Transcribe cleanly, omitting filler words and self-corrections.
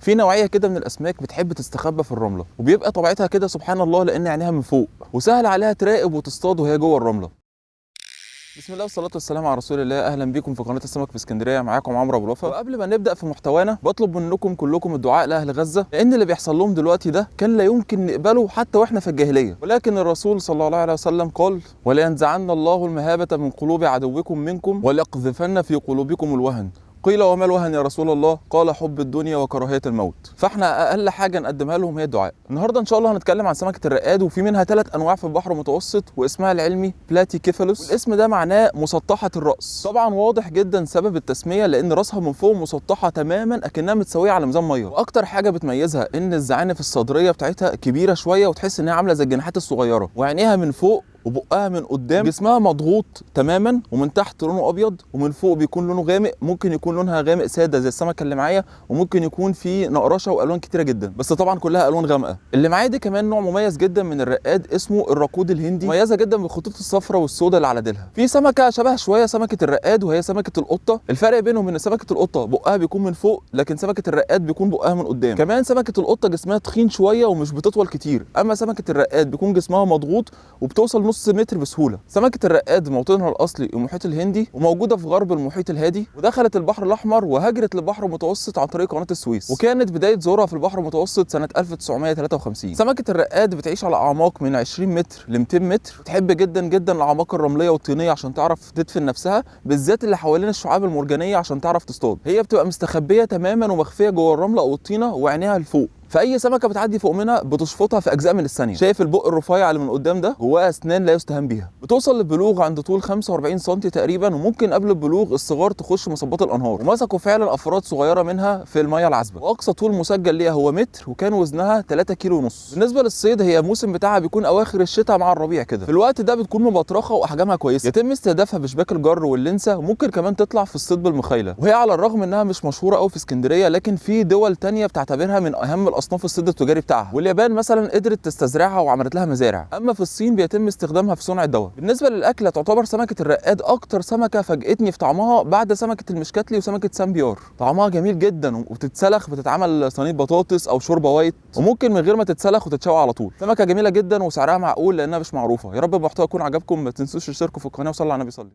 في نوعية كده من الاسماك بتحب تستخبى في الرملة، وبيبقى طبيعتها كده سبحان الله لان عينيها من فوق وسهل عليها تراقب وتصطاد وهي جوه الرملة. بسم الله والصلاة والسلام على رسول الله. اهلا بيكم في قناة السمك في اسكندرية، معاكم عمرو ابو الوفا. وقبل ما نبدا في محتوانا بطلب منكم كلكم الدعاء لاهل غزة، لان اللي بيحصل لهم دلوقتي ده كان لا يمكن نقبله حتى واحنا في الجاهلية. ولكن الرسول صلى الله عليه وسلم قال: ولينزعن الله المهابة من قلوب عدوكم منكم وليقذفن في قلوبكم الوهن. قيل: وما الوهن يا رسول الله؟ قال: حب الدنيا وكراهية الموت. فاحنا اقل حاجة نقدمها لهم هي الدعاء. النهارده ان شاء الله هنتكلم عن سمكة الرقاد، وفي منها 3 انواع في البحر المتوسط، واسمها العلمي بلاتيكيفالوس، والاسم ده معناه مسطحة الراس. طبعا واضح جدا سبب التسمية، لان راسها من فوق مسطحة تماما اكنها متساوية على ميزان مية. واكتر حاجة بتميزها ان الزعانف الصدرية بتاعتها كبيرة شوية، وتحس انها عامله زي الجناحات الصغيرة، وعينيها من فوق وبقها من قدام. جسمها مضغوط تماما، ومن تحت لونه ابيض ومن فوق بيكون لونه غامق. ممكن يكون لونها غامق ساده زي السمكة اللي معايا، وممكن يكون في نقرشه والوان كتيرة جدا، بس طبعا كلها الوان غامقه. اللي معايا دي كمان نوع مميز جدا من الرقاد اسمه الرقود الهندي، مميزة جدا بالخطوط الصفراء والسوداء اللي على ديلها. في سمكة شبه شوية سمكة الرقاد، وهي سمكة القطة. الفرق بينهم ان سمكة القطة بقها بيكون من فوق، لكن سمكة الرقاد بيكون بقها من قدام. كمان سمكة القطة جسمها تخين شوية ومش بتطول كتير، اما سمكة الرقاد بيكون جسمها مضغوط وبتوصل نص متر بسهولة. سمكة الرقاد موطنها الاصلي المحيط الهندي، وموجودة في غرب المحيط الهادي، ودخلت البحر الاحمر وهاجرت للبحر المتوسط عن طريق قناة السويس، وكانت بداية ظهورها في البحر المتوسط سنة 1953. سمكة الرقاد بتعيش على اعماق من 20 متر ل 200 متر، بتحب جدا جدا الاعماق الرملية والطينيه عشان تعرف تدفن نفسها، بالذات اللي حوالين الشعاب المرجانيه عشان تعرف تصطاد. هي بتبقى مستخبيه تماما ومخفيه جوه الرملة او الطينه وعينيها لفوق، فاي سمكة بتعدي فوق منها بتشفطها في اجزاء من الثانية. شايف البق الرفيع اللي من قدام ده؟ جواه اسنان لا يستهان بيها. بتوصل للبلوغ عند طول 45 سم تقريبا، وممكن قبل البلوغ الصغار تخش مصبات الانهار، ومسكوا فعلا افراد صغيرة منها في المية العذبة. واقصى طول مسجل ليها هو متر، وكان وزنها 3 كيلو ونص. بالنسبة للصيد، هي الموسم بتاعها بيكون اواخر الشتاء مع الربيع كده. في الوقت ده بتكون مبطرخه واحجامها كويسة، يتم استهدافها بشباك الجر واللنسه، وممكن كمان تطلع في الصيد بالمخيله. وهي على الرغم انها مش مشهورة قوي في اسكندرية، لكن في دول تانية بتعتبرها من اهم اصناف الصيد التجاري بتاعها. واليابان مثلا قدرت تستزرعها وعملت لها مزارع. اما في الصين بيتم استخدامها في صنع الدواء. بالنسبة للاكله، تعتبر سمكة الرقاد اكتر سمكة فاجئتني في طعمها بعد سمكة المشكتلي وسمكه سامبيار. طعمها جميل جدا، وبتتسلخ، بتتعمل صينية بطاطس او شوربة white، وممكن من غير ما تتسلخ وتتشوى على طول. سمكة جميلة جدا وسعرها معقول لانها مش معروفة. يا رب المحتوى يكون عجبكم، ما تنسوش تشتركوا في القناة، وصلوا على النبي صلي.